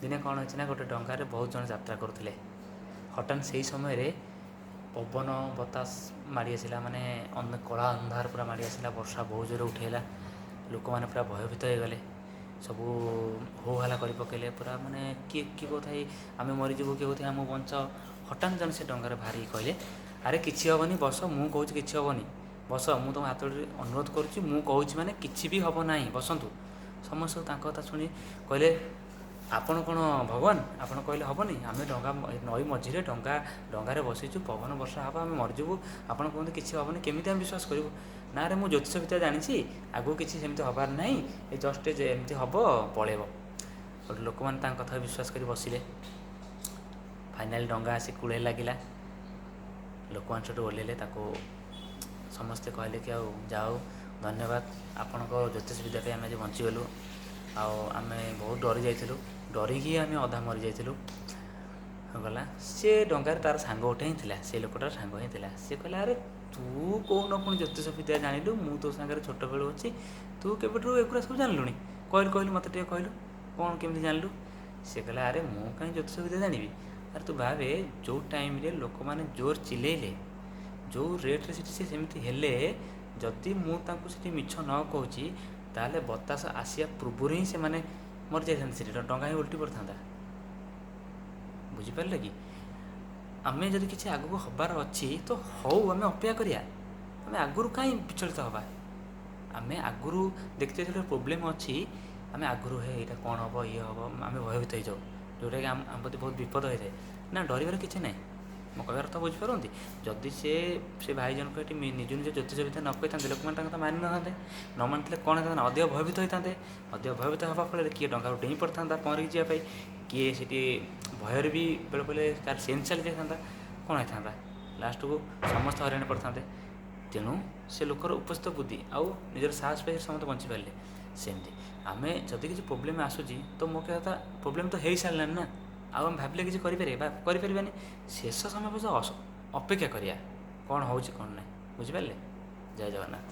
ଦିନେ କ'ଣ ହେଇଛି ନା, ଗୋଟେ ଡଙ୍ଗାରେ ବହୁତ ଜଣ ଯାତ୍ରା କରୁଥିଲେ। ହଠାତ୍ ସେଇ ସମୟରେ ପବନ ବତାସ ମାଡ଼ି ଆସିଲା, ମାନେ କଳା ଅନ୍ଧାର ପୁରା ମାଡ଼ି ଆସିଲା, ବର୍ଷା ବହୁତ ଜୋରେ ଉଠେଇଲା। ଲୋକମାନେ ପୁରା ଭୟଭୀତ ହେଇଗଲେ, ସବୁ ହୋ ହାଲା କରି ପକେଇଲେ ପୁରା। ମାନେ କିଏ କିଏ କହୁଥାଏ ଆମେ ମରିଯିବୁ, କିଏ କହୁଥାଏ ଆମକୁ ବଞ୍ଚାଅ। ହଠାତ୍ ଜଣେ ସେ ଡଙ୍ଗାରେ ବାହାରିକି କହିଲେ, ଆରେ କିଛି ହେବନି, ବସ, ମୁଁ କହୁଛି କିଛି ହେବନି, ବସ, ମୁଁ ତୁମ ହାତ ଯୋଡ଼ି ଅନୁରୋଧ କରୁଛି, ମୁଁ କହୁଛି ମାନେ କିଛି ବି ହେବ ନାହିଁ, ବସନ୍ତୁ। ସମସ୍ତେ ତାଙ୍କ କଥା ଶୁଣି କହିଲେ, ଆପଣ କ'ଣ ଭଗବାନ? ଆପଣ କହିଲେ ହେବନି? ଆମେ ଡଙ୍ଗା ନଈ ମଝିରେ ଡଙ୍ଗାରେ ବସିଛୁ, ପବନ ବର୍ଷା ହେବ, ଆମେ ମରିଯିବୁ, ଆପଣ କୁହନ୍ତୁ କିଛି ହେବନି, କେମିତି ଆମେ ବିଶ୍ୱାସ କରିବୁ? ନା ରେ, ମୁଁ ଜ୍ୟୋତିଷ ବିଦ୍ୟା ଜାଣିଛି, ଆଗକୁ କିଛି ସେମିତି ହେବାର ନାହିଁ, ଏ ଜଷ୍ଟ ଯେ ଏମିତି ହେବ ପଳେଇବ। ଲୋକମାନେ ତାଙ୍କ କଥା ବିଶ୍ୱାସ କରି ବସିଲେ। ଫାଇନାଲି ଡଙ୍ଗା ଆସି କୂଳରେ ଲାଗିଲା। ଲୋକମାନେ ସେଠୁ ଓହ୍ଲେଇଲେ। ତାକୁ ସମସ୍ତେ କହିଲେ କି ଆଉ ଯାଉ, ଧନ୍ୟବାଦ, ଆପଣଙ୍କ ଜ୍ୟୋତିଷ ବିଦ୍ୟା ପାଇଁ ଆମେ ଆଜି ବଞ୍ଚିଗଲୁ, ଆଉ ଆମେ ବହୁତ ଡରି ଯାଇଥିଲୁ, ଡରିକି ଆମେ ଅଧା ମରିଯାଇଥିଲୁ। ଗଲା ସେ ଡଙ୍ଗାରେ ତା'ର ସାଙ୍ଗ ଗୋଟେ ହିଁ ଥିଲା, ସେ ଲୋକଟାର ସାଙ୍ଗ ହିଁ ଥିଲା। ସେ କହିଲା, ଆରେ ତୁ କେଉଁନ ପୁଣି ଜ୍ୟୋତିଷ ବିଦ୍ୟା ଜାଣିଲୁ? ମୁଁ ତୋ ସାଙ୍ଗରେ ଛୋଟବେଳୁ ଅଛି, ତୁ କେବେଠୁ ଏଗୁଡ଼ା ସବୁ ଜାଣିଲୁଣି? କହିଲୁ କହିଲୁ, ମୋତେ ଟିକେ କହିଲୁ, କ'ଣ କେମିତି ଜାଣିଲୁ? ସେ କହିଲା, ଆରେ ମୁଁ କାହିଁ ଜ୍ୟୋତିଷ ବିଦ୍ୟା ଜାଣିବି? ଆରେ ତୁ ଭାବେ, ଯେଉଁ ଟାଇମ୍ରେ ଲୋକମାନେ ଜୋର ଚିଲେଇଲେ, ଯେଉଁ ରେଟ୍ରେ ସେଠି ସେ ସେମିତି ହେଲେ, ଯଦି ମୁଁ ତାଙ୍କୁ ସେଠି ମିଛ ନ କହୁଛି, ତାହେଲେ ବତାସ ଆସିବା ପୂର୍ବରୁ ହିଁ ସେମାନେ ମରିଯାଇଥାନ୍ତେ, ସେଠି ଡଙ୍ଗା ହିଁ ଓଲଟି ପଡ଼ିଥାନ୍ତା। ବୁଝିପାରିଲେ କି? ଆମେ ଯଦି କିଛି ଆଗକୁ ହେବାର ଅଛି ତ ହଉ, ଆମେ ଅପେକ୍ଷା କରିବା। ଆମେ ଆଗରୁ କାହିଁ ବିଚଳିତ ହେବା? ଆମେ ଆଗରୁ ଦେଖିଥିବା ଗୋଟେ ପ୍ରୋବ୍ଲେମ୍ ଅଛି, ଆମେ ଆଗରୁ ହେ ଏଇଟା କ'ଣ ହେବ, ଇଏ ହେବ, ଆମେ ଭୟଭୀତ ହେଇଯାଉ, ଯେଉଁଟାକି ଆମ ପ୍ରତି ବହୁତ ବିପଦ ହେଇଥାଏ। ନା, ଡରିବାର କିଛି ନାହିଁ। ମୋ କହିବାର ଅର୍ଥ ବୁଝିପାରନ୍ତି? ଯଦି ସେ ଭାଇ ଜଣକ ଏଠି ନିଜ ନିଜ ଜ୍ୟୋତିଷ ବିଦ୍ୟା ନ କହିଥାନ୍ତେ, ଲୋକମାନେ ତାଙ୍କ କଥା ମାନିନଥାନ୍ତେ। ନ ମାନିଥିଲେ କ'ଣ ହେଇଥାନ୍ତା ନା, ଅଧିକ ଭୟଭୀତ ହେଇଥାନ୍ତେ। ଅଧିକ ଭୟଭୀତ ହେବା ଫଳରେ କିଏ ଡଙ୍ଗାରୁ ଡେଇଁ ପଡ଼ିଥାନ୍ତା ପହଁରିକି ଯିବା ପାଇଁ, କିଏ ସେଠି ଭୟରେ ବି ବେଳେ ବେଳେ କାହାର ସେନ୍ସ ଚାଲି ଯାଇଥାନ୍ତା, କ'ଣ ହେଇଥାନ୍ତା, ଲାଷ୍ଟକୁ ସମସ୍ତେ ହଇରାଣ ପଡ଼ିଥାନ୍ତେ। ତେଣୁ ସେ ଲୋକର ଉପସ୍ଥିତ ବୁଦ୍ଧି ଆଉ ନିଜର ସାହସ ପାଇଁ ସମସ୍ତେ ବଞ୍ଚିପାରିଲେ। ସେମିତି ଆମେ ଯଦି କିଛି ପ୍ରୋବ୍ଲେମ୍ ଆସୁଛି ତ ମୋ କହିବା କଥା, ପ୍ରୋବ୍ଲେମ୍ ତ ହେଇସାରିଲାଣି ନା, ଆଉ ଆମେ ଭାବିଲେ କିଛି କରିପାରିବା ବା କରିପାରିବାନି। ଶେଷ ସମୟ ପର୍ଯ୍ୟନ୍ତ ଅପେକ୍ଷା କରିବା, କ'ଣ ହେଉଛି କ'ଣ ନାହିଁ। ବୁଝିପାରିଲେ? ଜୟ ଜଗନ୍ନାଥ।